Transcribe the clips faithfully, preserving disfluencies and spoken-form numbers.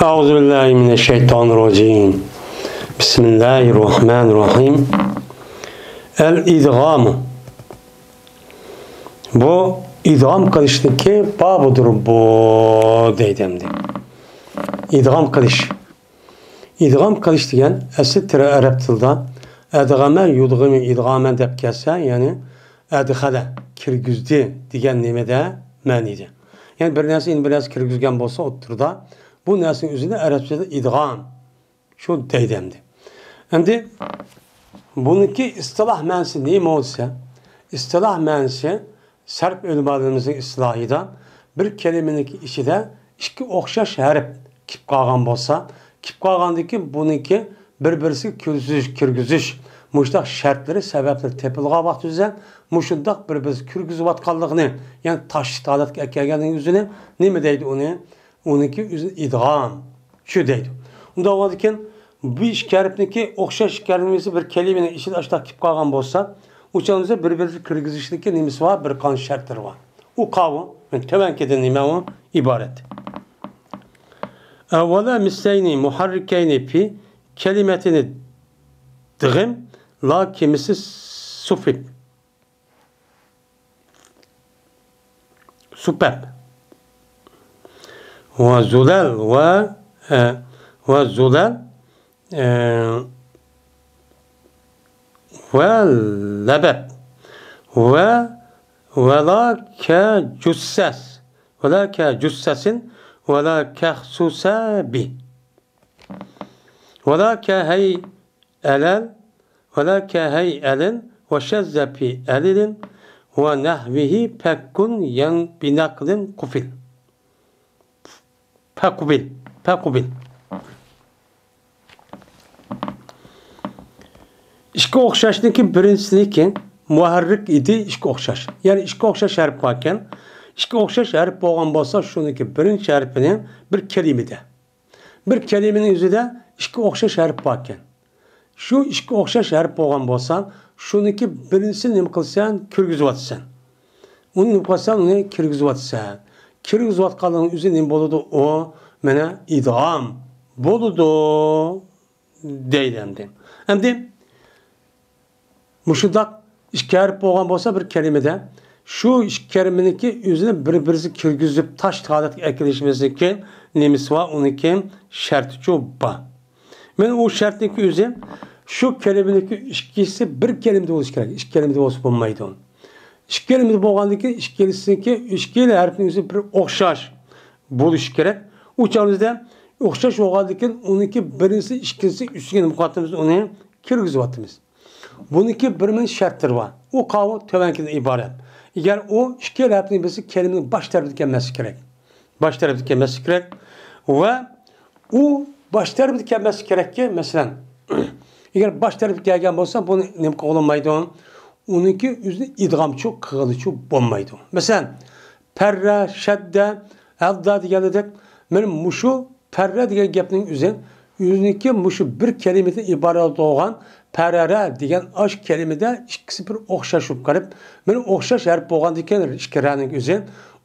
أعوذ بالله من الشيطان الرجيم. بسم الله الرحمن الرحيم. الإدغام. بۇ ئىدغام قىلىشنىڭكى بابىدۇر بۇ دەيدۇ ئەمدى. ئىدغام قىلىش. ئىدغام قىلىش دېگەن ئەسلى تىل ئەرەب تىلىدا ئەدغەمە يۇدغىمۇ ئىدغامەن دەپ كەلسە، يەنى ئەدخەلە، كىرگۈزدى دېگەن نېمىدە مەنىدە. يەنى بىر نەرسە، يەنە بىر نەرسە كىرگۈزگەن بولسا ئوتتۇرىدا، بۇ نەرسىنىڭ ئۆزىنى ئەرەبچىدە ئىدغام شۇ دەيدۇ ئەمدى. ئەمدى بۇنىڭكى ئىستىلاھ مەنىسى نېمە دېسە، ئىستىلاھ مەنىسى سەرپ ئۆلىمالىرىمىزنىڭ ئىستىلاھىدا بىر كەلىمىنىڭكى ئىچىدە ئىككى ئوخشاش ھەرپ كېلىپ قالغان بولسا، كېلىپ قالغاندىن كېيىن بۇنىڭكى بىر-بىرسىگە كىرگۈزۈش، كىرگۈزۈش مۇشۇنداق شەرتلىرى، سەۋەبلىرى تېپىلغان ۋاقىت ئۆزى مۇشۇنداق بىر-بىرسىگە كىرگۈزۈۋاتقانلىقىنى، يەنى تاشلىق ھالەتكە ئەكەلگەنلىكىنى ئۆزىنى نېمە دەيدۇ ئۇنى؟ ئۇنىڭكى ئۆزى ئىدغام. شۇ دەيدۇ. ئۇنداق بولغاندىكىن بۇ ئىككى ھەرپنىڭكى ئوخشاش ئىككى ھەرپنىڭ بىر كەلىمىنىڭ ئىچىدە ئاشۇنداق كېلىپ قالغان بولسا، ئۇ چاغدا بىر-بىرىگە كىرگۈزۈشنىڭكى نېمىسى بار؟ بىر قانچە شەرتلىرى بار. ئۇ قاۋۇ، مەن تۆۋەنكىدىن نېمە ئۇ؟ ئىبارەت. أولا مثلين محركين في كلمة ادغم لا كمثل سفب. سۇپەپ. ۋە زۇلەل ۋە، ئە، ۋە زۇلەل، ئە، ۋە لەبەب. ۋە، ۋەلا كە جۇسسەس. ۋەلا كە جۇسسەسىن. ۋەلا كەخسۇسە بى. ۋەلا كەھەيئەلەل، ۋەلا كەھەيئەلىن، ۋەشەززە فى ئەلىلىن، ۋەنەھۋىھى پەككۇن يەن بىنەقلىن قۇفىل. پەقۇبىل، پەقۇبىل. ئىككى ئوخشاشنىڭكى بىرىنچىسىنىڭكى مۇھەررىك ئىدى، ئىككى ئوخشاش. يەنى ئىككى ئوخشاش ھەرپ باركەن. ئىككى ئوخشاش ھەرپ بولغان بولسا، شۇنىڭكى بىرىنچى ھەرپىنى بىر كەلىمىدە بىر كەلىمىنىڭ ئۆزىدە ئىككى ئوخشاش ھەرپ باركەن. شۇ ئىككى ئوخشاش ھەرپ بولغان بولسا، شۇنىڭكى بىرىنچىسىنى نېمە قىلىسەن؟ كىرگۈزۈۋاتىسەن. ئۇنى نېمە قىلساڭ، ئۇنى كىرگۈزۈۋاتىسەن. كىرگۈزۈۋاتقانلىقنىڭ ئۆزى نېمە بولىدۇ؟ ئۇ مانا ئىدغام بولىدۇ دەيدۇ ئەمدى. ئەمدى مۇشۇنداق ئىككى ھەرپ بولغان بولسا بىر كەلىمىدە، شۇ ئىككى كەلىمىنىڭكى ئۆزىنى بىر-بىرىگە كىرگۈزۈپ تاش ھالەتكە ئەكېلىشىمىزنىڭكى نېمىسى بار؟ ئۇنىڭكى شەرتىچۇ بار. مانا ئۇ شەرتنىڭكى ئۆزى شۇ كەلىمىنىڭكى ئىككىسى بىر كەلىمىدە بولۇشى كېرەك. ئىككى كەلىمىدە بولسا بولمايدۇ. ئىككى كەلىمىدە بولغاندىن كېيىن ئىككىلىسىنىڭكى، ئىككىلا ھەرپنىڭ ئۆزى بىر ئوخشاش بولۇشى كېرەك. ئۇ چاغدا ئوخشاش بولغاندىن كېيىن ئۇنىڭكى بىرىنچىسى، ئىككىنچىسى، ئۈچىنچىگە نېمە قىلىۋاتىمىز؟ ئۇنى كىرگۈزۈۋاتىمىز. بۇنىڭكى بىر مىل شەرتلىرى بار. ئۇ قاۋۇ تۆۋەنكىدىن ئىبارەت. ئەگەر ئۇ ئىككى ھەرپنىڭ بىرسى كەلىمىنىڭ باش تەرىپىدە كەلمەسلىكى كېرەك. باش تەرىپىدە كەلمەسلىكى كېرەك. ۋە ئۇ باش تەرىپىدە كەلمەسلىكى كېرەككى، مەسىلەن، ئەگەر باش تەرىپىدە كەلگەن بولسا، بۇنى نېمە قىلغىلى بولمايدۇ؟ ئۇنىڭكى ئۆزىنى ئىدغامچۇ قىلغىلىچۇ بولمايدۇ. مەسىلەن، پەررە، شەددە، ھەددا دېگەندەك، مانا مۇشۇ پەررە دېگەن گەپنىڭ ئۆزى، ئۆزىنىڭكى مۇشۇ بىر كەلىمىدىن ئىبارەت بولغان پەرەرە دېگەن ئاش كەلىمىدە ئىككىسى بىر ئوخشاش بولۇپ قېلىپ، مانا ئوخشاش ھەرپ بولغاندىكىن ئىككى رەنىڭ ئۆزى،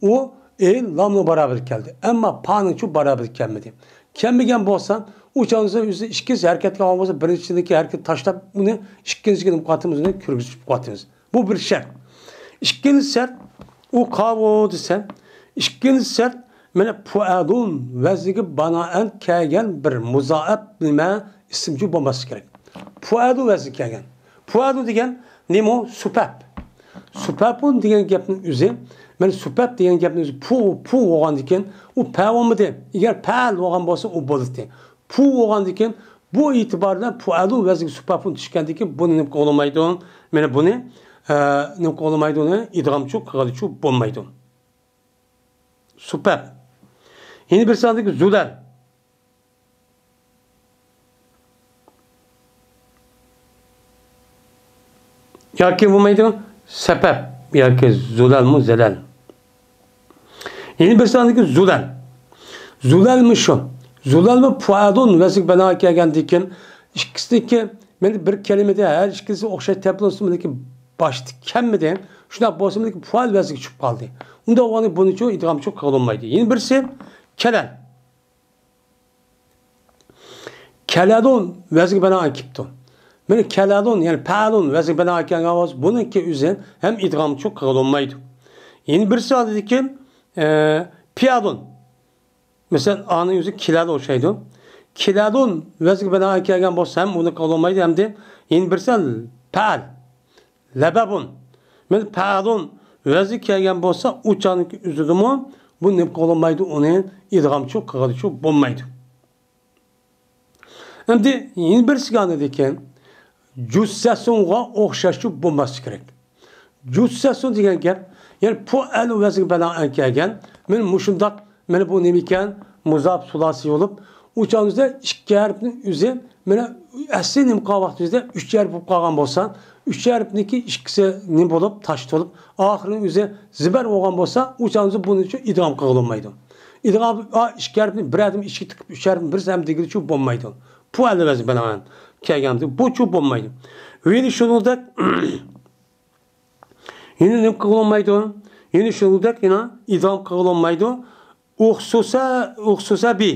ئۇ ئېل لامنىڭ باراۋىرى كەلدى. ئەمما پانىڭچۇ باراۋىرى كەلمىدى. كەلمىگەن بولسا، ئۇ چاغدا ئۆزى ئىككىسى ھەرىكەتكە ئالغان بولسا، بىرىنچىسىنىڭكى ھەرىكىتى تاشلاپ، ئۇنى ئىككىنچىگە نېمە قىلىۋاتىمىز، ئۇنى كىرگۈزۈپ قويۇۋاتىمىز. بۇ بىر شەرت. ئىككىنچى شەرت، ئۇ قاۋۇ دېسە، ئىككىنچى شەرت، مانا پۇئەلۇن ۋەزنىگە بىنائەن كەلگەن بىر مۇزائەپ نېمە ئىسىمجۇ بولماسلىقى كېرەك. پۇئەلۇ ۋەزنىگە كەلگەن. پۇئەلۇ دېگەن نېمە ئۇ؟ سۇپەپ. سۇپەپۇن دېگەن گەپنىڭ ئۆزى، مانا سۇپەپ دېگەن گەپنىڭ ئۆزى پۇ، پۇ بولغاندىكىن ئۇ پە بولمىدى. ئەگەر پەل بولغان بولسا ئۇ بولاتتى. پۇ بولغاندىكىن بۇ ئېتىبار بىلەن پۇئەلۇ ۋەزنىگە سۇپەپۇن چۈشكەندىكىن بۇنى نېمە قىلغىلى بولمايدۇ؟ مانا بۇنى، ئە، نېمە قىلغىلى بولمايدۇ؟ ئۇنى ئىدغامچۇ قىلغىلىچۇ بولمايدۇ. سۇپەپ. يەنە بىر ساندىكى زۇلەل. ياكى بولمايدۇ، سەپەپ ياكى زۇلەلمۇ زەلەل. يەنە بىر ساندىكى زۇلەل. زۇلەلمۇ شۇ. زۇلەلمۇ پۇئەلۇن ۋەزنىگە بىنا كەلگەندىن كېيىن ئىككىسىنىڭكى، مانا بىر كەلىمىدە ھەر ئىككىلىسى ئوخشاش تەپىلىنسىمۇ، لېكىن باشتا كەلمىدى. شۇنداق بولسىمۇ، لېكىن پۇئەل ۋەزنىگە چۈشۈپ قالدى. ئۇنداق بولغاندا بۇنىچۇ ئىدغامچۇ قىلىنمايدۇ. يەنە بىرسى كەلەل. كەلەلۇن ۋەزنگە بىنائەن كېلىپتۇ. مانا كەلەلۇن، يەنى پەئەلۇن ۋەزنگە بىنائەن كەلگەن بولسا، بۇنىڭكى ئۆزى ھەم ئىدغامچۇ قىلىنمايدۇ. يەنە بىرسى ئاندىكىن، ئە، پىئەلۇن. مەسىلەن، ئانىڭ ئۆزى كىلەلۇن ئوخشايدۇ. كىلەلۇن ۋەزنگە بىنائەن كەلگەن بولسا ھەم ئۇنى قىلىنمايدۇ، ھەمدە يەنە بىرسى پەئەل. لەبەبۇن. مانا پەئەلۇن ۋەزنى كەلگەن بولسا، ئۇ چاغنىڭكى ئۆزىدىمۇ بۇ نېمە قىلىنمايدۇ، ئۇنى ئىدغامچۇ قىلغىلىچۇ بولمايدۇ. ئەمدى يەنە بىرسىگە ئاندىكىن، جۇسسەسۇنغا ئوخشاشچۇ بولماسلىقى كېرەك. جۇسسەسۇن دېگەن گەپ، يەنى پۇئەلۇ ۋەزنى بىلەن كەلگەن، مانا مۇشۇنداق، مانا بۇ نېمە ئىكەن؟ مۇزاپ سۇلاسى بولۇپ، ئۇ چاغدا ئىككى ھەرپنىڭ ئۆزى، مانا ئەسلى نېمە قىلغان ۋاقتىمىزدا ئۈچ ھەرپ بولۇپ قالغان بولسا، ئۈچ ھەرپنىڭكى ئىككىسى نېمە بولۇپ، تاش تولۇپ، ئاخىرىنىڭ ئۆزى زىبەر بولغان بولسا، ئۇ چاغدا بۇنى ئىدغام قىلغىلى بولمايدۇ. ئىدغام، ئا، ئىككى ھەرپنى بىر ھەرپنى ئىچىگە تىقىپ، ئۈچ ھەرپنى بىرسى ھەم دېگىلىچۇ بولمايدۇ. پۇئەلۇ ۋەزنى بىلەن كەلگەندە بۇچۇ بولمايدۇ. ۋېلى شۇنىڭدەك يەنە نېمە قىلغىلى بولمايدۇ؟ يەنە شۇنىڭدەك يەنە ئىدغام قىلغىلى بولمايدۇ. ئۇخسۇسە، ئۇخسۇسە بى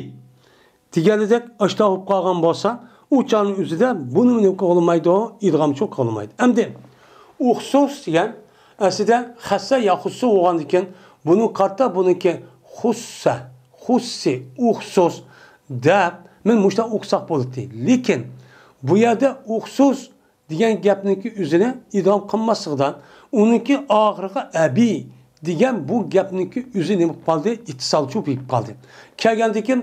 دېگەندەك ئاشتا بولۇپ قالغان بولسا، ئۇ چاغنىڭ ئۆزىدە بۇنى نېمە قىلغىلى بولمايدۇ؟ ئىدغامچۇ قىلغىلى بولمايدۇ. ئەمدى ئۇخسۇس دېگەن ئەسلىدە خەسسە يا خۇسسۇ بولغاندىكىن، بۇنى قارىتا بۇنىڭكى خۇسسە، خۇسسى، ئۇخسۇس دەپ مەن مۇشۇنداق ئوقۇساق بولاتتى. لېكىن بۇ يەردە ئۇخسۇس دېگەن گەپنىڭكى ئۆزىنى ئىدغام قىلماسلىقىدا، ئۇنىڭكى ئاخىرىغا ئەبى دېگەن بۇ گەپنىڭكى ئۆزى نېمە بولۇپ قالدى؟ ئىتتىسالچۇ بولۇپ قالدى. كەلگەندىكىن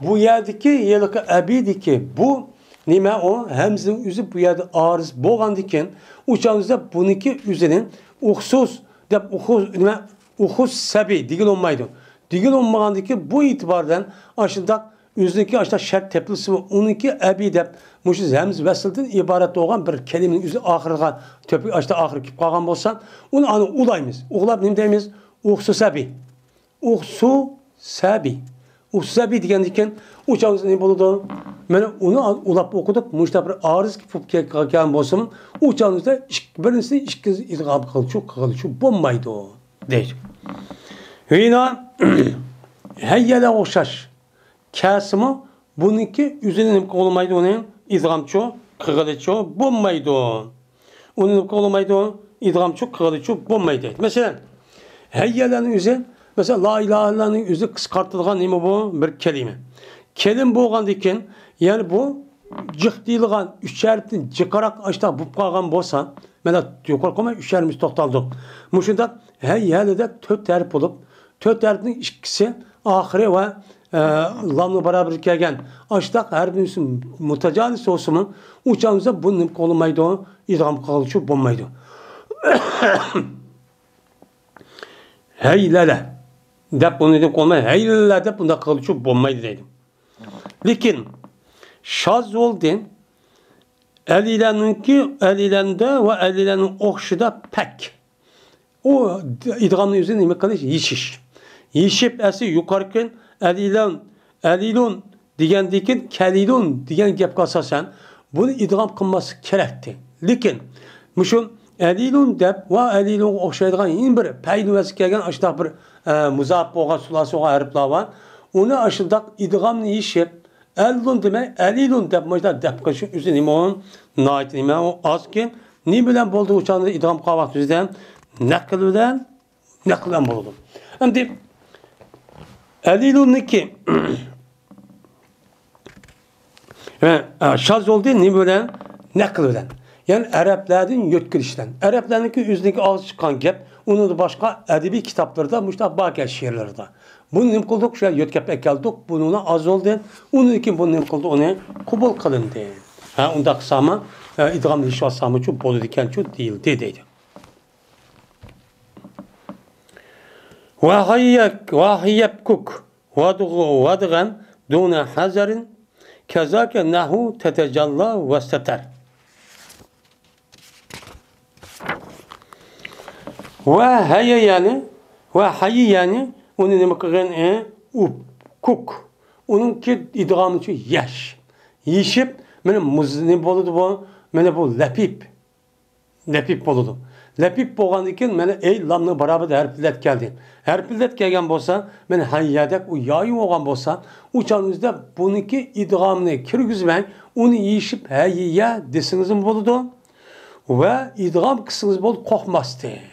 بۇ يەردىكى ھېلىقى ئەبىدىكى بۇ نېمە ئۇ؟ ھەمزىنىڭ ئۆزى بۇ يەردە ئارىز بولغاندىكىن، ئۇ چاغدا بۇنىڭكى ئۆزىنى ئۇخسۇس دەپ ئۇخۇس، نېمە، ئۇخۇس سەبى دېگىلى بولمايدۇ. دېگىلى بولمىغاندىكىن بۇ ئېتىبار بىلەن ئاشۇنداق ئۆزىنىڭكى ئاشۇنداق شەرت تېپىلسىمۇ، ئۇنىڭكى ئەبى دەپ مۇشۇ ھەمزە ۋەسلىدىن ئىبارەت بولغان بىر كەلىمىنىڭ ئۆزى ئاخىرىغا تۆپۈك ئاشتا ئاخىرى كېلىپ قالغان بولسا، ئۇنى ئانا ئۇلايمىز. ئۇلاپ نېمە دەيمىز؟ ئۇخسۇس ئەبى. ئۇخسۇس ئەبى. ئۇخسۇس ئەبى دېگەندىن كېيىن ئۇ چاغدا نېمە بولىدۇ؟ مانا ئۇنى ئۇلاپ ئوقۇدۇق. مۇشۇنداق بىر ئارىز بولۇپ كەلگەن بولسىمۇ، ئۇ چاغدا ئىك-، بىرىنچىسىنى ئىككىنچىسى ئىدغام قىلغۇچۇ، قىلغۇچۇ بولمايدۇ دەيدۇ. ھىنا ھەييەلە ئوخشاش. كەلسىمۇ، بۇنىڭكى ئۆزىنى نېمە قىلغىلى بولمايدۇ؟ ئۇنى ئىدغامچۇ قىلغىلىچۇ بولمايدۇ. ئۇنى نېمە قىلغىلى بولمايدۇ؟ ئىدغامچۇ قىلغىلىچۇ بولمايدۇ. مەسىلەن، ھەييەلەنىڭ ئۆزى، مەسىلەن، لا ئىلاھە ئىللاللانىڭ ئۆزى قىسقارتىلغان نېمە بۇ؟ بىر كەلىمە. كەلىمە بولغاندىن كېيىن، يەنى بۇ جىق دېيىلغان ئۈچ ھەرپتىن جىقراق ئاشۇنداق بولۇپ قالغان بولسا، مانا يۇقىرى قويماي ئۈچ ھەرپىمىز توختالدۇق. مۇشۇنداق ھەي، ھەلىدەك تۆت ھەرپ بولۇپ، تۆت ھەرپنىڭ ئىككىسى ئاخىرى ۋە، ئە، لامنىڭ باراۋىرىگە كەلگەن ئاشۇنداق ھەرپنىڭ ئۈستى مۇتاجانىس بولسىمۇ، ئۇ چاغدا بۇنى نېمە قىلغىلى بولمايدۇ؟ ئىدغام قىلغىلىچۇ بولمايدۇ. ھەيلەلە دەپ بۇنى نېمە قىلغىلى بولماي، ھەيلەلە دەپ بۇنداق قىلغىلىچۇ بولمايدۇ دەيدۇ. لېكىن شاز بولدى. ئەلىلەنىڭكى، ئەلىلەندە ۋە ئەلىلەنىڭ ئوخشىشىدا پەك. ئۇ ئىدغامنى ئۆزى نېمە قىلىش؟ يېشىش. يېشىپ ئەسلى يۇقىرىقى ئەلىلەن، ئەلىلۇن دېگەندىن كېيىن كەلىلۇن دېگەن گەپكە ئاساسەن بۇنى ئىدغام قىلماسلىق كېرەكتى. لېكىن مۇشۇ ئەلىلۇن دەپ ۋە ئەلىلۇنغا ئوخشايدىغان يەنە بىر پەيلى ۋەزىگە كەلگەن ئاشۇنداق بىر، ئە، مۇزاپ بولغان سۇلاسى بولغان ھەرپلەر بار. ئۇنى ئاشۇنداق ئىدغامنى يېشىپ، ئەللۇن دېمەي، ئەلىلۇن دەپ مۇشۇنداق دەپ قىلىشنىڭ ئۆزى نېمە ئۇ؟ ناھايىتى نېمە ئۇ؟ ئازكەن. نېمە بىلەن بولدى ئۇ چاغدا ئىدغام قىلغان ۋاقتىمىزدا؟ نەقىل بىلەن، نەقىل بىلەن بولىدۇ. ئەمدى ئەلىلۇننىڭكى، ھە، شاز بولدى نېمە بىلەن؟ نەقىل بىلەن. يەنى ئەرەبلەردىن يۆتكىلىش بىلەن. ئەرەبلەرنىڭكى ئۆزىنىڭكى ئاغزى چىققان گەپ، ئۇنىڭدىن باشقا ئەدەبىي كىتابلىرىدا مۇشۇنداق باركەن شېئىرلىرىدا. بۇنى نېمە قىلدۇق؟ شۇ يۆتكەپ ئەكەلدۇق. بۇنىڭ ئاز بولدى. ئۇنىڭدىن كېيىن بۇنى نېمە قىلدى؟ ئۇنى قوبۇل قىلىندى. ھە، ئۇنداق قىلساما، ئە، ئىدغام دېيىشىۋاتسامۇچۇ بولىدىكەنچۇ دېيىلدى دەيدۇ. ۋەھىيەك، ۋەھىيەبكۇك، ۋەدغ-، ۋەدغەن دۇنە ھەزەرىن، كەزاكە نەھۇ تەتەجەللا ۋەستەتەر. ۋە ھەيە يەنى، ۋە ھەيە يەنى ئۇنى نېمە قىلغىن؟ ئى، ئۇپ، كۇك. ئۇنىڭكى ئىدغامىچۇ يەش. يېشىپ، مانا مۇز نېمە بولىدۇ بۇ؟ مانا بۇ لەپىپ. لەپىپ بولىدۇ. لەپىپ بولغاندىن كېيىن، مانا، ئەي لامنىڭ باراۋىرىدە ھەرپىللەت كەلدى. ھەرپىللەت كەلگەن بولسا، مانا، ھەييەدەك ئۇ يايى بولغان بولسا، ئۇ چاغنىڭ ئۆزىدە بۇنىڭكى ئىدغامنى كىرگۈزمەي، ئۇنى يېشىپ ھەييە دېسىڭىزمۇ بولىدۇ. ۋە ئىدغام قىلسىڭىز بولىدۇ، قورقماستىن.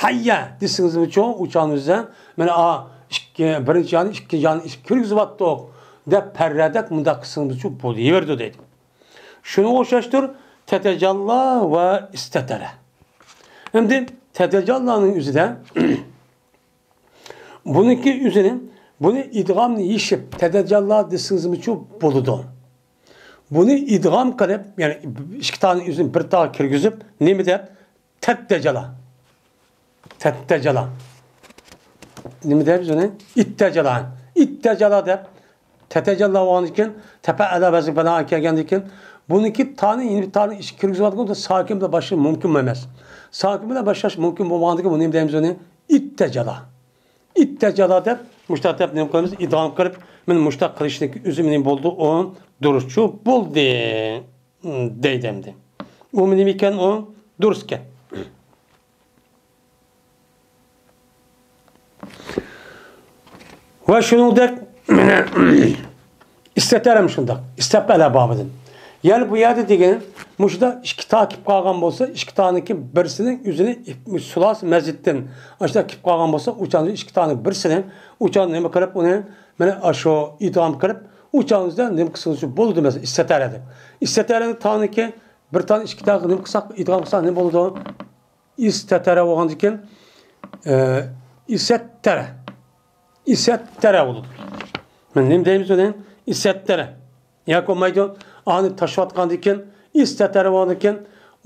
ھەييە دېسىڭىزمۇچۇ، ئۇ چاغنىڭ ئۆزىدە، مانا، ئا، ئىككى، بىرىنچى جانى، ئىككىنچى جانى، ئىككى كىرگۈزۈۋاتتۇق، دەپ پەررەدەك مۇنداق قىلسىڭىزمۇچۇ بولۇۋېرىدۇ دەيدۇ. شۇنىڭغا ئوخشاشتۇر، تەتەجەللا ۋە ئىستەتەرە. ئەمدى تەتەجەللانىڭ ئۆزىدە، بۇنىڭكى ئۆزىنى، بۇنى ئىدغامنى يېشىپ، تەتەجەللا دېسىڭىزمۇچۇ بولىدۇ. بۇنى ئىدغام قىلىپ، يەنى ئىككى تانى ئۆزىنى بىر تاغا كىرگۈزۈپ، نېمە دەپ؟ تەتتەجالا. تەتتەجالا. نېمە دەيمىز ئۇنى؟ ئىتتەجالا. ئىتتەجالا دەپ، تەتەجالا بولغاندىن كېيىن، تەپەئەلە ۋەزنى بىنائەن كەلگەندىن كېيىن، بۇنىڭكى تانى، يېنى تانى ئىچىگە كىرگۈزۈۋاتقان ساكىن بىلەن باشلىشى مۇمكىن ئەمەس. ساكىن بىلەن باشلاش مۇمكىن بولمىغاندىن كېيىن، بۇ نېمە دەيمىز ئۇنى؟ ئىتتەجالا. ئىتتەجالا دەپ، مۇشتاق دەپ نېمە قىلىمىز؟ ئىدغام قىلىپ، مانا مۇشتاق قىلىشنىڭ ئۆزى نېمە بولدى؟ ئۇ دۇرۇسچۇ بولدى، دەيدۇ ئەمدى. ئۇ نېمە ئىكەن؟ ئۇ دۇرۇس ئىكەن. ۋە شۇنىڭدەك، ئىستەتەرەم شۇنداق. ئىستەپئەلە بابىدىن. يەنى بۇ يەردە دېگىنى، مۇشۇدا ئىككى تا كېلىپ قالغان بولسا، ئىككى تانىڭكى بىرسىنىڭ ئۆزىنى سۇلاسى مەزىدتىن ئاشۇنداق كېلىپ قالغان بولسا، ئۇچان ئىككى تانىڭ بىرسىنى، ئۇچان نېمە قىلىپ ئۇنى، مانا ئاشۇ ئىدغام قىلىپ، ئۇچان ئۆزىدە نېمە قىلسىڭىز بولىدۇ، مەسىلەن، ئىستەتەرە دەپ. ئىستەتەرەنى تانىكى بىر تانى ئىككى تاغا نېمە قىلساق، ئىدغام قىلساق نېمە بولىدۇ؟ ئىستەتەرە بولغاندىن كېيىن، ئە، ئىسەتتەرە. ئىسەتتەرە بولىدۇ. مانا نېمە دەيمىز ئۇنى؟ ئىسەتتەرە. ياكى بولمايدۇ. ئانى تاشلاۋاتقاندىن كېيىن، ئىستەتەرە بولغاندىن كېيىن،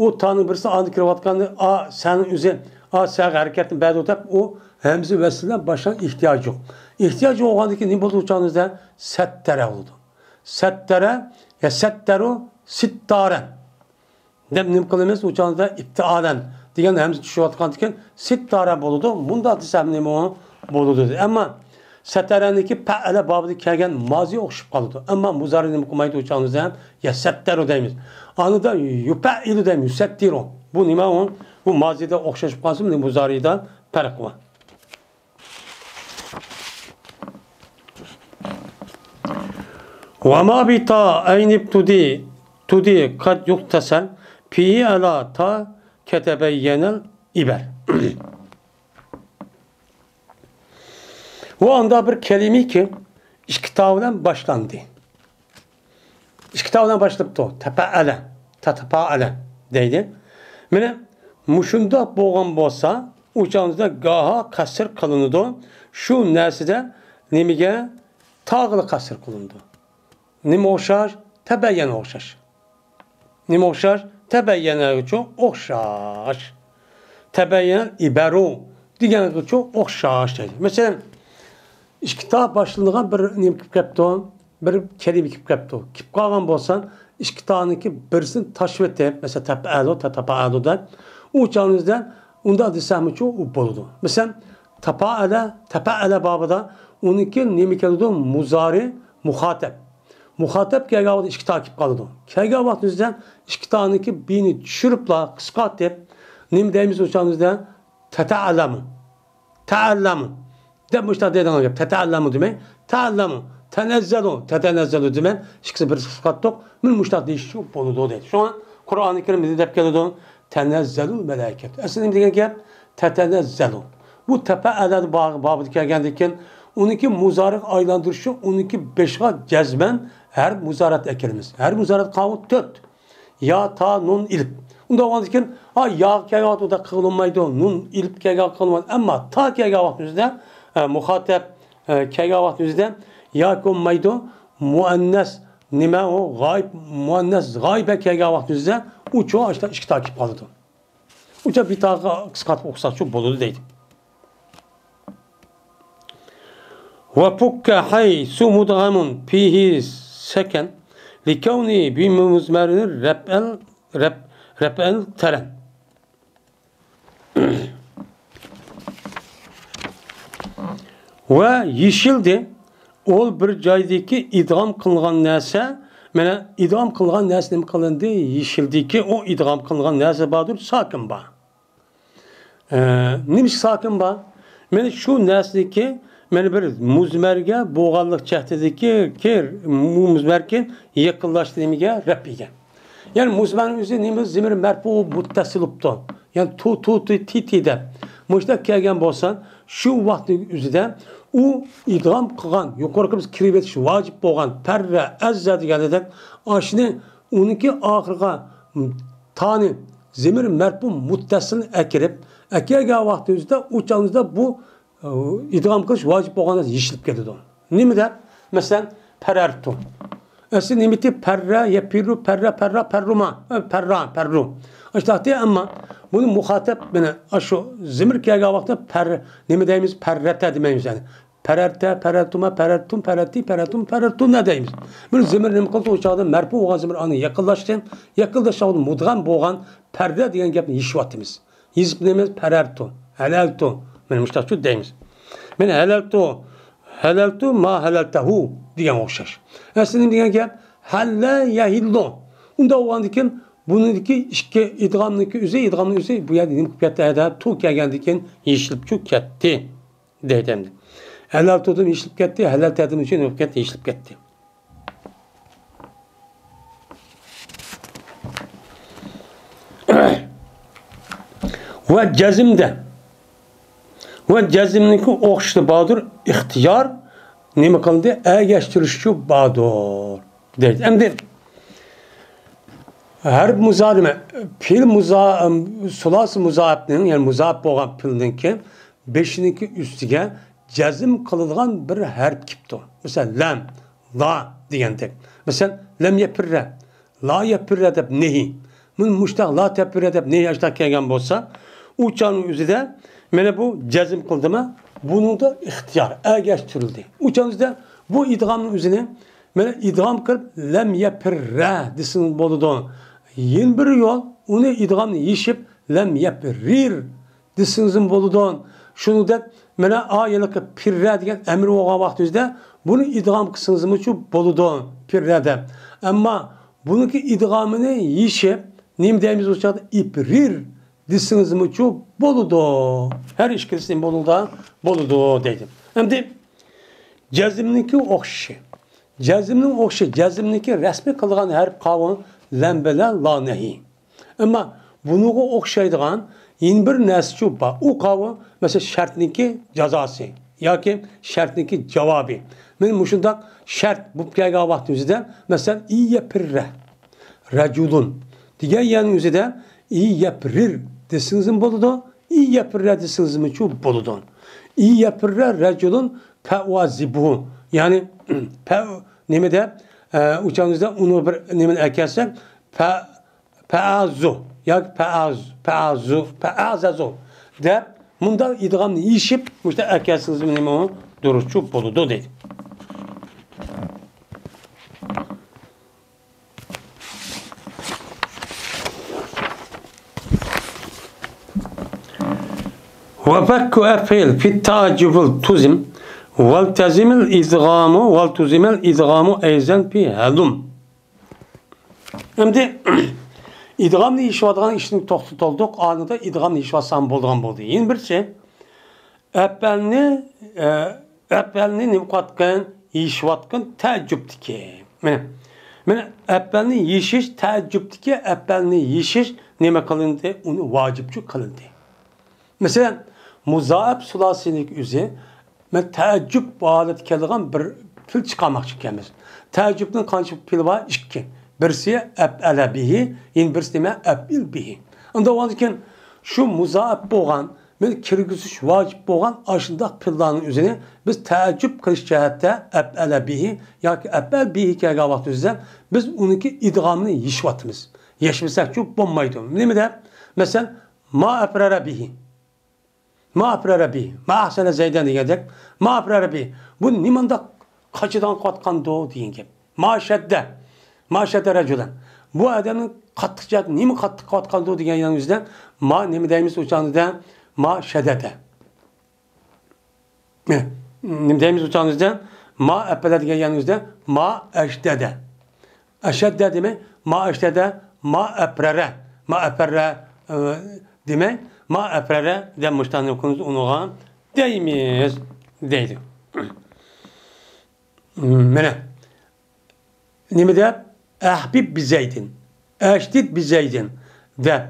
ئۇ تانىڭ بىرسى ئانى كىرىۋاتقاندا، ئا، سەنىڭ ئۆزى، ئا، سەگە ھەرىكەتنى بەردى دەپ، ئۇ ھەمزە ۋەسلى بىلەن باشلىغان ئېھتىياجى يوق. ئېھتىياجى بولغاندىن كېيىن نېمە بولىدۇ ئۇ چاغنىڭ ئۆزىدە؟ سەتتەرە بولىدۇ. سەتتەرە، يا سەتتەرۇ، سىتتارەن. دەپ نېمە قىلىمىز؟ ئۇ چاغدا ئىپتىئالەن دېگەن ھەمزە چۈشۈۋاتقاندىكىن سىتتارە بولىدۇ. مۇنداق دېسەم نېمە بولىدۇ؟ ئەمما سەتەرەنىڭكى پەئەلە بابىدا كەلگەن مازى ئوخشىشىپ قالىدۇ. ئەمما مۇزارى نېمە قىلمايدۇ؟ ئۇ چاغدا ھەم يەسەتتەرۇ دەيمىز. ئانىدا يۇپەئىلۇ دەيمىز، يۇسەتتىرۇ. بۇ نېمە ئۇ؟ بۇ مازىدا ئوخشىشىپ قالسىمۇ، مۇزارىدا پەرق بار. وما بتا عين ابتدي، ابتدي قد يقتصر فيه على تا كتبين الإبر. بۇ ئاندا بىر كەلىمىكى ئىككى تا بىلەن باشلاندى. ئىككى تا بىلەن باشلاپتۇ. تەپەئەلە، تەتەپائەلە دەيدۇ. مانا مۇشۇنداق بولغان بولسا، ئۇ چاغدا گاھا قەسر قىلىنىدۇ. شۇ نەرسىدە نېمىگە؟ تاغىلا قەسر قىلىنىدۇ. نېمە ئوخشاش؟ تەبەييەن ئوخشاش. نېمە ئوخشاش؟ تەبەييەنگىچۇ ئوخشاش. تەبەييەن ئىبەرۇ دېگەنگىچۇ ئوخشاش دەيدۇ. مەسىلەن، ئىككى تا باشلىنىدىغان بىر نېمە كېلىپ كەپتۇ، بىر كەلىمە كېلىپ كەپتۇ. كېلىپ قالغان بولسا، ئىككى تانىڭكى بىرسىنى تاشلىۋېتىپ، مەسىلەن، تەپەئەلۇ، تەتەپەئەلۇ دەپ، ئۇ چاغنىڭ ئۆزىدە ئۇنداق دېسەممۇچۇ ئۇ بولىدۇ. مەسىلەن، تاپائەلە، تەپەئەلە بابىدا ئۇنىڭكى نېمە كېلىدۇ؟ مۇزارى، مۇخاتەب. مۇخاتەب كەلگەن ۋاقىتتا ئىككى تا كېلىپ قالىدۇ. كەلگەن ۋاقتىمىزدا ئىككى تانىڭكى بىنى چۈشۈرۈپلا قىسقارتىپ، نېمە دەيمىز ئۇ چاغنىڭ ئۆزىدە؟ تەتەئەللەمۇ. تەئەللەمۇ. دەپ مۇشۇنداق دەيدىغان گەپ. تەتەئەللەمۇ دېمەي، تەئەللەمۇ. تەنەززەلۇ، تەتەنەززەلۇ دېمەي، ئىككىسى بىر قىسقارتتۇق. مانا مۇشۇنداق دېيىشكە بولىدۇ دەيدۇ. شۇڭا قۇرئانى كەرىم نېمە دەپ كېلىدۇ؟ تەنەززەلۇل مەلائىكەتۇ. ئەسلى نېمە دېگەن گەپ؟ تەتەنەززەلۇ. بۇ تەپەئەلە بابىدا كەلگەندىن كېيىن، ئۇنىڭكى مۇزارىغا ئايلاندۇرۇشى، ئۇنىڭكى بېشىغا جەزمەن ھەرپ مۇزارىئەت ئەكىلىمىز. ھەرپ مۇزارىئەت قانۇنى تۆت. يا، تا، نۇن، ئېلىپ. ئۇنداق بولغاندىن كېيىن، ئا، ياغا كەلگەن ۋاقىتتا ئۇنداق قىلىنمايدۇ، نۇن، ئېلىپ كەلگەن ۋاقىتتا قىلىنمايدۇ. ئەمما تا كەلگەن ۋاقتىمىزدا، ئە، مۇخاتەب، ئە، كەلگەن ۋاقتىمىزدا ياكى بولمايدۇ، مۇئەننەس، نېمە ئۇ، غايىب، مۇئەننەس غايىبە كەلگەن ۋاقتىمىزدا ئۇچۇ ئاشتا ئىككى تا كېلىپ قالىدۇ. ئۇچا بىتاغا قىسقارتىپ ئوقۇساقچۇ بولىدۇ دەيدۇ. وفك حيث مدغم فيه سكن لكونه بمضمر رفعا، رف-، رفعا ترا. ۋە يېشىلدى. ئۇ بىر جايدىكى ئىدغام قىلىنغان نەرسە، مانا ئىدغام قىلىنغان نەرسە نېمە قىلىندى؟ يېشىلدىكى ئۇ ئىدغام قىلىنغان نەرسە باردۇر، ساكىن بار. ئە، نېمىشقا ساكىن بار؟ مانا شۇ نەرسىدىكى، مانا بىر مۇزمەرگە بولغانلىق جەھىتىدىكى كى، مۇزمەركى يېقىنلاشتى نېمىگە؟ رەپئىگە. يەنى مۇزمەرنىڭ ئۆزى نېمە؟ زېمىر مەرپۇ مۇتتەسىل بوپتۇ. يەنى تو، تو، تى، تى، تى دەپ. مۇشۇنداق كەلگەن بولسا، شۇ ۋاقىتنىڭ ئۆزىدە ئۇ ئىدغام قىلغان، يۇقىرىقى بىز كىرىۋېتىش ۋاجىپ بولغان پەررە، ئەززە دېگەندەك، ئاشۇنى ئۇنىڭكى ئاخىرىغا تانى زېمىر مەرپۇ مۇتتەسىلنى ئەكىرىپ، ئەكەلگەن ۋاقتىمىزدا، ئۇ چاغىمىزدا بۇ، ئى، ئىدغام قىلىش ۋاجىپ بولغان نەرسە يېشىلىپ كېتىدۇ. نېمە دەپ؟ مەسىلەن، پەرەرتۇ. ئەسلى نېمىتى؟ پەررە، يەپىررۇ، پەررە، پەررا، پەررۇما، ئە، پەررا، پەررۇ. ئاشۇنداقتى، ئەمما بۇنى مۇخاتەب، مانا، ئاشۇ زېمىر كەلگەن ۋاقىتتا پەر، نېمە دەيمىز؟ پەررەتە دېمەيمىز، يەنى. پەرەرتە، پەرەرتۇما، پەرەرتۇم، پەرەرتى، پەرەرتۇم، پەرەرتۇنە دەيمىز. بۇ زېمىر نېمە قىلدى؟ ئۇ چاغدا مەرپۇ بولغان زېمىر ئانا يېقىنلاشتى. يېقىنلاشقان مۇدغەم بولغان پەردە دېگەن گەپنى يېشىۋاتىمىز. يېزىپ نېمە؟ پەرەرتۇ، ھەلەلتۇ. مانا مۇشۇنداقچۇ دەيمىز. مانا ھەلەلتۇ، ھەلەلتۇ ما ھەلەلتەھۇ دېگەنگە ئوخشاش. ئەسلى نېمە دېگەن گەپ؟ ھەللە يەھىللۇ. ئۇنداق بولغاندىكىن بۇنىڭدىكى ئىككى ئىدغامنىڭكى ئۆزى، ئىدغامنىڭ ئۆزى بۇ يەردە نېمە قىلىپ كەتتى؟ ھەدە تو كەلگەندىكىن يېشىلىپچۇ كەتتى. دەيدۇ ئەمدى. ھەلەلتۇدىن يېشىلىپ كەتتى، ھەلەلتەدىن ئۈچۈن يېشىلىپ كەتتى. ۋە جەزمدە. ۋە جەزمنىڭكى ئوخشىشى باردۇر، ئىختىيار نېمە قىلدى؟ ئەگەشتۈرۈشچۇ باردۇر. دەيدۇ. ئەمدى ھەرپ مۇزارىمە، پېئىل مۇزا-، سۇلاسى مۇزائىپنىڭ، يەنى مۇزائىپ بولغان پېئىلنىڭكى بېشىنىڭكى ئۈستىگە جەزم قىلىدىغان بىر ھەرپ كېلىپتۇ. مەسىلەن، لەم، لا دېگەندەك. مەسىلەن، لەم يەپىررە، لا يەپىررە دەپ نەھى. مۇنى مۇشتاق لا تەپىررە دەپ نەھى ئاشتاق كەلگەن بولسا، ئۇ چاغنىڭ ئۆزىدە مانا بۇ جەزم قىلدىمۇ، بۇنىڭدا ئىختىيار ئەگەشتۈرۈلدى. ئۇ چاغنىڭ ئۆزىدە بۇ ئىدغامنىڭ ئۆزىنى مانا ئىدغام قىلىپ، لەم يەپىررە دېسىڭىز بولىدۇ. يەنە بىر يول، ئۇنى ئىدغامنى يېشىپ، لەم يەپرىر دېسىڭىزمۇ بولىدۇ. شۇنىڭدەك مانا ئا يەنىكى پىررە دېگەن ئەمىر بولغان ۋاقتىمىزدا بۇنى ئىدغام قىلسىڭىزمۇچۇ بولىدۇ، پىررە دەپ. ئەمما بۇنىڭكى ئىدغامىنى يېشىپ، نېمە دەيمىز ئۇ چاغدا؟ ئىپرىر دېسىڭىزمۇچۇ بولىدۇ. ھەر ئىككىلىسى نېمە بولىدۇ؟ بولىدۇ دەيدۇ. ئەمدى جەزمنىڭكى ئوخشىشى. جەزمنىڭ ئوخشىشى، جەزمنىڭكى رەسمىي قىلغان ھەرپ قاۋۇ لەم بىلەن لا نەھى. ئەمما بۇنىڭغا ئوخشايدىغان يەنە بىر نەرسىچۇ بار. ئۇ قاۋۇ، مەسىلەن، شەرتنىڭكى جازاسى ياكى شەرتنىڭكى جاۋابى. مانا مۇشۇنداق شەرت بولۇپ كەلگەن ۋاقتىمىزدا، مەسىلەن، ئىيەپىررە رەجۇلۇن دېگەن يەرنىڭ ئۆزىدە ئىيەپرىر دېسىڭىزمۇ بولىدۇ، ئىيەپىررە دېسىڭىزمۇچۇ بولىدۇ. ئىيەپىررە رەجۇلۇن پەۋازىبۇ. يەنى، پە-، نېمە دەپ، ئە، ئۇچاڭىزدا ئۇنى بىر نېمىنى ئەكەلسەك، پە-، پەئازۇ ياكى پەئاز-، پەئازۇ، پەئازەزۇ دەپ مۇنداق ئىدغامنى يېشىپ، مۇشۇنداق ئەكەلسىڭىزمۇ نېمە ئۇ دۇرۇسچۇ بولىدۇ دەيدۇ. وفك أفعل في التعجب والتزم، والتزم الإدغام، والتزم الإدغام أيضا في هلم. ئەمدى ئىدغامنى يېشىۋاتقان ئىشنى توختىتىۋالدۇق، ئانىدا ئىدغامنى يېشىۋاتسام بولىدىغان بولدى. يەنە بىرسى، ئەپئەلنى، ئە، ئەپئەلنى نېمە قىلىۋاتقان؟ يېشىۋاتقان تەئەججۈپتىكى. مانا، مانا ئەپئەلنى يېشىش، تەئەججۈپتىكى ئەپئەلنى يېشىش نېمە قىلىندى؟ ئۇنى ۋاجىپچۇ قىلىندى. مەسىلەن، مۇزائىپ سۇلاسىنىڭ ئۆزى، مەن تەئەججۈپ ھالەتكە كېلىدىغان بىر پېئىل چىقارماقچى ئىكەنمىز. تەئەججۈپنىڭ قانچە پېئىلى بار؟ ئىككى. بىرسى ئەپئەلە بىھى، يەنە بىرسى نېمە؟ ئەپئىل بىھى. ئۇنداق بولغاندىكىن، شۇ مۇزائىپ بولغان، مەن كىرگۈزۈش ۋاجىپ بولغان ئاشۇنداق پېئىللارنىڭ ئۆزىنى بىز تەئەججۈپ قىلىش جەھەتتە ئەپئەلە بىھى ياكى ئەپئەل بىھى كەلگەن ۋاقتىمىزدا بىز ئۇنىڭكى ئىدغامىنى يېشىۋاتىمىز. يەشمىسەكچۇ بولمايدۇ. نېمە دەپ؟ مەسىلەن، ما ئەپرەرە بىھى. ما ئەپرەرە بىھى. ما ئەھسەنە زەيدەن دېگەندەك، ما ئەپرەرە بىھى. بۇ نېمانداق قاچىدىغان قىلىۋاتقاندۇ دېگەن گەپ. ما شەددە. ما شەددە رەجۇلەن. بۇ ئادەمنىڭ قاتتىق جەھەتتە نېمە قاتتىق قىلىۋاتقاندۇ دېگەن يەرنىڭ ئۆزىدە ما نېمە دەيمىز ئۇ چاغدا؟ ما شەدەدە. نېمە دەيمىز ئۇ چاغنىڭ ئۆزىدە؟ ما ئەپەلە دېگەن يەرنىڭ ئۆزىدە ما ئەشدەدە. ئەشەددە دېمەي، ما ئەشدەدە، ما ئەپرەرە. ما ئەپەررە، ئە، دېمەي، ما ئەپرەرە دەپ مۇشۇنداق نېمە قىلىمىز ئۇنىڭغا دەيمىز دەيدۇ. مانا نېمە دەپ؟ ئەھبىب بىزەيدىن، ئەشتىت بىزەيدىن دەپ.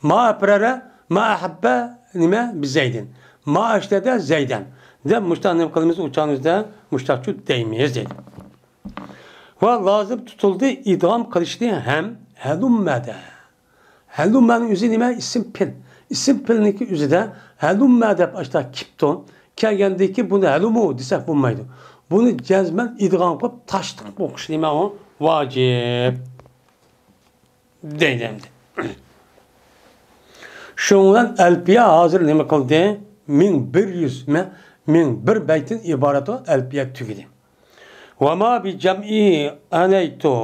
ما ئەپرەرە، ما ئەھەببە نېمە؟ بىزەيدىن. ما ئەشتەدە زەيدەن دەپ مۇشۇنداق نېمە قىلىمىز، ئۇ چاغىمىزدا مۇشۇنداقچۇ دەيمىز دەيدۇ. ۋە لازىم تۇتۇلدى ئىدغام قىلىشنى ھەم ھەلۇممەدە. ھەلۇممەنىڭ ئۆزى نېمە؟ ئىسىم پېئىل. ئىسىم پېئىلنىڭكى ئۆزىدە ھەلۇممە دەپ ئاشتا كېپتۇ. كەلگەندىكى بۇنى ھەلۇمۇ دېسەك بولمايدۇ. بۇنى جەزمەن ئىدغام قىلىپ تاشلىق ئوقۇش نېمە ئۇ؟ ۋاجىپ دەيدۇ ئەمدى. شۇنىڭ بىلەن ئەلپىيە ھازىر نېمە قىلدى؟ مىڭ بىر يۈز، مە-، مىڭ بىر بەيتتىن ئىبارەت ئەلپىيە تۈگىدى. ۋەما بىجەمئى ئەنەيتۇ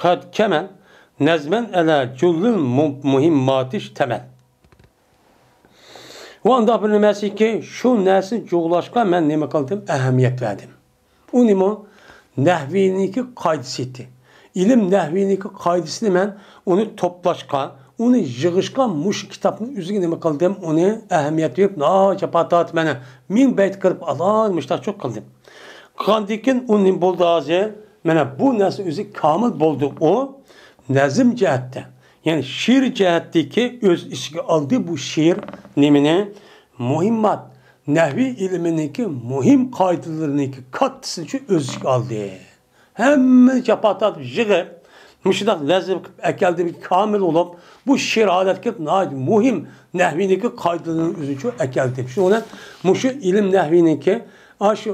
قەد كەمەن نەزمەن ئەلە جۇللىل مۇ-، مۇھىمماتىش تەمەن. ۋە ئۇنداق بىر نېمەسىكى، شۇ نەرسىنى جۇغلاشقا مەن نېمە قىلدىم؟ ئەھمىيەت بەردىم. ئۇ نېمە؟ نەھۋىنىڭكى قائىدىسى ئىدى. ئىلىم نەھۋىنىڭكى قائىدىسىنى مەن ئۇنى توپلاشقا، ئۇنى يىغىشقا مۇشۇ كىتابنىڭ ئۆزىگە نېمە قىلدىم؟ ئۇنى ئەھمىيەت بېرىپ، ناھايىتى جاپا تارتىپ، مانا مىڭ بەيت قىلىپ، ئالاھىدە مۇشۇنداقچۇ قىلدىم. قىلغاندىن كېيىن ئۇ نېمە بولدى ھازىر؟ مانا بۇ نەرسە ئۆزى كامىل بولدى. ئۇ نەزم جەھەتتە، يەنى شېئىر جەھەتتىكى ئۆز ئىچىگە ئالدى بۇ شېئىر نېمىنى؟ مۇھىممات، نەھۋىي ئىلمىنىڭكى مۇھىم قائىدىلىرىنىڭكى كاتتىسىنى شۇ ئۆز ئىچىگە ئالدى. ھەممىنى جاپا تارتىپ يىغىپ، مۇشۇنداق نەزم قىلىپ ئەكەلدى، كامىل بولۇپ، بۇ شېئىر ھالەتكە كېلىپ ناھايىتى مۇھىم نەھۋىنىڭكى قائىدىلىرىنى ئۆزىچۇ ئەكەلدى. شۇنىڭ بىلەن مۇشۇ ئىلىم نەھۋىنىڭكى ئاشۇ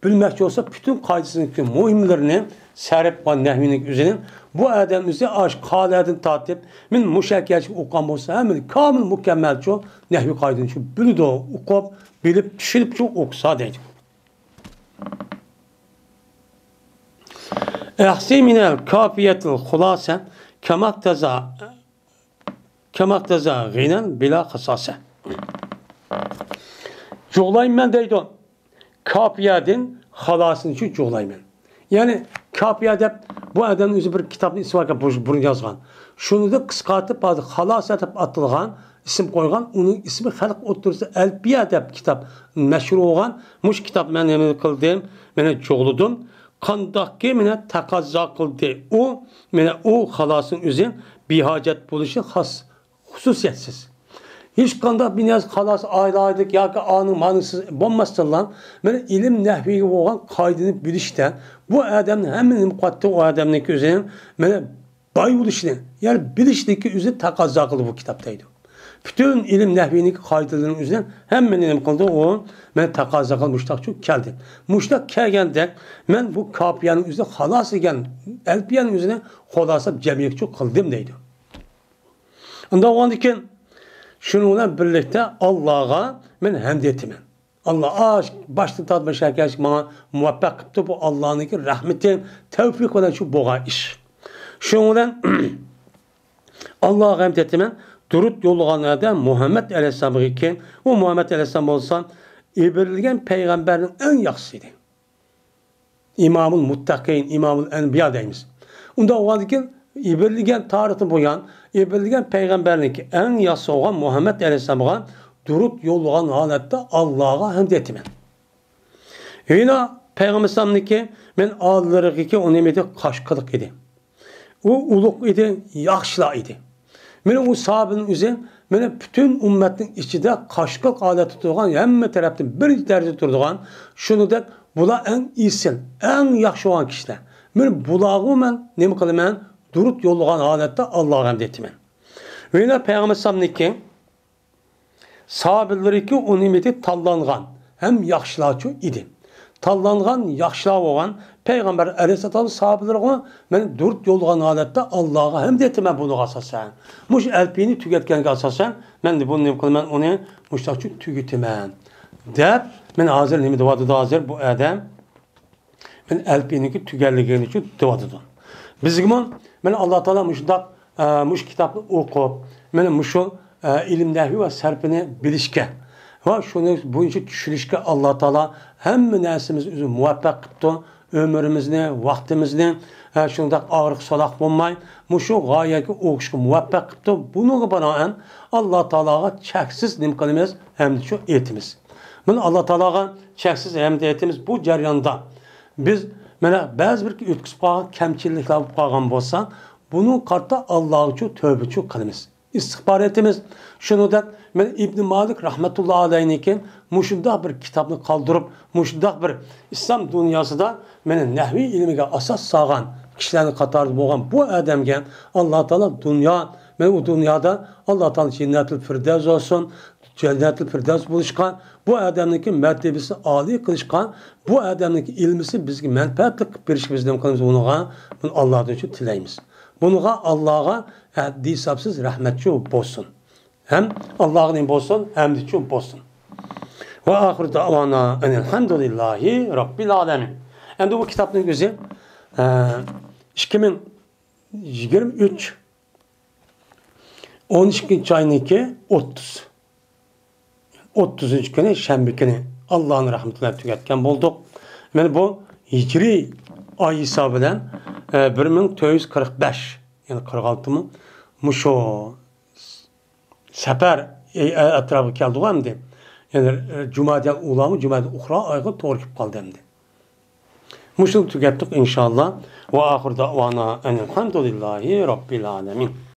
بىلمەكچى بولسا، پۈتۈن قائىدىسىنىڭكى مۇھىملىرىنى سەرىپ قىلغان نەھۋىنىڭكى ئۆزىنى بۇ ئادەم ئۆزى ئاشۇ قالەدىن تارتىپ، مەن مۇشۇ ئەكەلچىگە ئوقۇغان بولسا، ھەممىنى كامىل مۇكەممەلچۇ نەھۋىي قائىدىنى شۇ بىلىدۇ، ئوقۇپ، بىلىپ، چۈشىنىپچۇ ئوقۇسا دەيدۇ. ئەخسى مىنەل كافىيەتىل خۇلاسە كەمەقتەزا كەمەقتەزا غىنەن بىلا خاساسە. جۇغلايمەن دەيدۇ. كاپىيەدىن خالاسىنى شۇ جۇغلايمەن. يەنى كاپىيە دەپ بۇ ئادەمنىڭ ئۆزى بىر كىتابنى ئىسمى باركەن، بۇ، بۇرۇن يازغان. شۇنى قىسقارتىپ ھازىر خالاسە دەپ ئاتالغان، ئىسىم قويغان، ئۇنىڭ ئىسمى خەلق ئوتتۇرىسىدا ئەلپىيە دەپ كىتاب مەشھۇر بولغان. مۇشۇ كىتاب مەن نېمە قىلدىم؟ مەن جۇغلىدىم. قانداقكى مېنى تەقەززا قىلدى ئۇ، مېنى ئۇ خالاسنىڭ ئۆزى بىھاجەت بولۇشى خاس خۇسۇسىيەتسىز. ھېچقانداق بىر نەرسە خالاس ئالاھىدىلىك ياكى ئانىڭ مانىسى بولماستىنلا، مانا ئىلىم نەھۋىگە بولغان قائىدىنى بىلىشتە بۇ ئادەمنى ھەممە نېمە قىلاتتى، ئۇ ئادەمنىڭكى ئۆزىنى مانا باي بولۇشنى، يەنى بىلىشلىككە ئۆزىنى تەقەززا قىلدى بۇ كىتاب دەيدۇ. پۈتۈن ئىلىم نەھۋىنىڭكى قائىدىلىرىنىڭ ئۆزىنى ھەممىنى نېمە قىلدى ئۇ؟ مانا تەقەززا قىلدى، مۇشتاقچۇ كەلدى. مۇشتاق كەلگەندەك مەن بۇ كاپىيەنىڭ ئۆزىنى خالاس دېگەن ئەلپىيەنىڭ ئۆزىنى خۇلاسە جەمئىيەتچۇ قىلدىم دەيدۇ. ئۇنداق بولغاندىكىن، شۇنىڭ بىلەن بىرلىكتە ئاللاغا مەن ھەمد ئېيتىمەن. ئاللا ئاش-، باشتىن تارتىپ شەركەشلىك ماڭا مۇۋەپپەق قىپتۇ. بۇ ئاللانىڭكى رەھمىتى، تەۋپىقى بىلەن شۇ بولغان ئىش. شۇنىڭ بىلەن ئاللاغا ھەمد ئېيتىمەن. دۇرۇت يوللىغان ئادەم مۇھەممەد ئەلەيھىسسالامغىكەن. ئۇ مۇھەممەد ئەلەيھىسسالام بولسا ئىبىرىلگەن پەيغەمبەرنىڭ ئەڭ ياخشىسى ئىدى. ئىمامۇل مۇتتەقىن، ئىمامۇل ئەنبىيا دەيمىز. ئۇنداق بولغاندىكىن، ئىبىرىلگەن تارىختىن بۇيان، ئىبىرىلگەن پەيغەمبەرنىڭكى ئەڭ ياخشى بولغان مۇھەممەد ئەلەيھىسسالامغا دۇرۇت يوللىغان ھالەتتە ئاللاغا ھەمد ئېيتىمەن. يەنە پەيغەمبەر ئەلەيھىسسالامنىڭكى مەن ئالىلىرىغىكى ئۇ نېمە ئىدى؟ قاشقىلىق ئىدى. ئۇ ئۇلۇغ ئىدى، ياخشىلار ئىدى. مانا ئۇ ساھابىنىڭ ئۆزى، مانا پۈتۈن ئۈممەتنىڭ ئىچىدە قاشقىلىق ھالەتتە تۇرغان، ھەممە تەرەپتىن بىرىنچى دەرىجىدە تۇرىدىغان، شۇنىڭدەك بۇلار ئەڭ ئېسىل، ئەڭ ياخشى بولغان كىشىلەر. مانا بۇلارغا مەن نېمە قىلىمەن؟ دۇرۇت يوللىغان ھالەتتە ئاللاغا ھەمد ئېيتىمەن. يەنە پەيغەمبەر ئەلەيھىسسالامنىڭكى ساھابىلىرىكى ئۇ نېمە ئىدى؟ تاللانغان ھەم ياخشىلارچۇ ئىدى. تاللانغان ياخشىلار بولغان پەيغەمبەر ئەلەيھىسسالام ساھابىلىرىغا مەن دۇرۇت يوللىغان ھالەتتە ئاللاغا ھەمد ئېيتىمەن بۇنىڭغا ئاساسەن. مۇشۇ ئەلپىيىنى تۈگەتكەنگە ئاساسەن مەن بۇنى نېمە قىلىمەن؟ ئۇنى مۇشۇنداقچۇ تۈگىتىمەن دەپ، مەن ھازىر نېمە دەۋاتىدۇ ھازىر بۇ ئادەم؟ مەن ئەلپىيىنىڭكى تۈگەللىگىنى ئۈچۈن دەۋاتىدۇ. بىزگىمۇ مانا ئاللا تائالا مۇشۇنداق، ئە، مۇشۇ كىتابنى ئوقۇپ، مانا مۇشۇ، ئە، ئىلىم نەھۋى ۋە سەرپىنى بىلىشكە ۋە شۇنى بويىچە چۈشىنىشكە ئاللا تائالا ھەممە نەرسىمىزنى ئۆزى مۇۋەپپەق قىپتۇ، ئۆمرىمىزنى، ۋاقتىمىزنى، ھە، شۇنداق ئاغرىق-سوراق بولماي، مۇشۇ غايەگە ئوقۇشقا مۇۋەپپەق قىپتۇ. بۇنىڭغا بىنائەن، ئاللا تائالاغا چەكسىز نېمە قىلىمىز؟ ھەمدە شۇ ئېيتىمىز. مانا ئاللا تائالاغا چەكسىز ھەمدە ئېيتىمىز. بۇ جەرياندا بىز، مانا، بەزى بىر ئۆتكۈزۈپ قالغان كەمچىلىكلەر بولۇپ قالغان بولسا، بۇنىڭغا قارىتا ئاللاغىچۇ تۆۋبىچۇ قىلىمىز. ئىستىغپار ئېيتىمىز. شۇنىڭدەك مەن ئىبنى مالىك رەھمەتۇللا ئەلەيھنىڭكى مۇشۇنداق بىر كىتابنى قالدۇرۇپ، مۇشۇنداق بىر ئىسلام دۇنياسىدا مەن نەھۋىي ئىلمىگە ئاساس سالغان كىشىلەرنىڭ قاتارىدا بولغان بۇ ئادەمگە ئاللا تائالا دۇنيا، مەن ئۇ دۇنيادا ئاللا تائالا جەننەتۇل فىردەۋس بولسۇن، جەننەتۇل فىردەۋس بولۇشقا، بۇ ئادەمنىڭكى مەرتىۋىسىنى ئالىي قىلىشقا، بۇ ئادەمنىڭكى ئىلمىسى بىزگە مەنپەئەتلىك قىلىپ بېرىشكە بىز نېمە قىلىمىز؟ ئۇنىڭغا، بۇنى ئاللادىن شۇ تىلەيمىز. بۇنىڭغا ئاللاغا ھەددى ھېسابسىز رەھمەتچۇ بولسۇن. ھەم ئاللاغا نېمە بولسۇن؟ ھەمدىچۇ بولسۇن. ۋە ئاخىرۇ دەئۋانا ئەنىل ھەمدۇلىللاھى رەببىل ئالەمىن. ئەمدى بۇ كىتابنىڭ ئۆزى، ئە، ئىككى مىڭ يىگىرمە ئۈچ، ئون ئىككىنچى ئاينىڭكى ئوتتۇز، ئوتتۇزىنچى كۈنى، شەنبە كۈنى ئاللانىڭ رەھمىتى بىلەن تۈگەتكەن بولدۇق. مانا بۇ ھىجرىي ئاي ھېسابى بىلەن، ئە، بىر مىڭ تۆت يۈز قىرىق بەش، يەنى قىرىق ئالتىمۇ مۇشۇ سەپەر، ئەي، ئەتراپىغا كەلدىغۇ ئەمدى. يەنى، ئە، جۇمادىل ئۇلامۇ جۇمادىل ئۇخرا ئايغا توغرا كېلىپ قالدى ئەمدى. مۇشۇنى تۈگەتتۇق، ئىنشاللا. ۋە ئاخىر دەئۋانا ئەنىل ھەمدۇلىللاھى رەببىل ئالەمىن.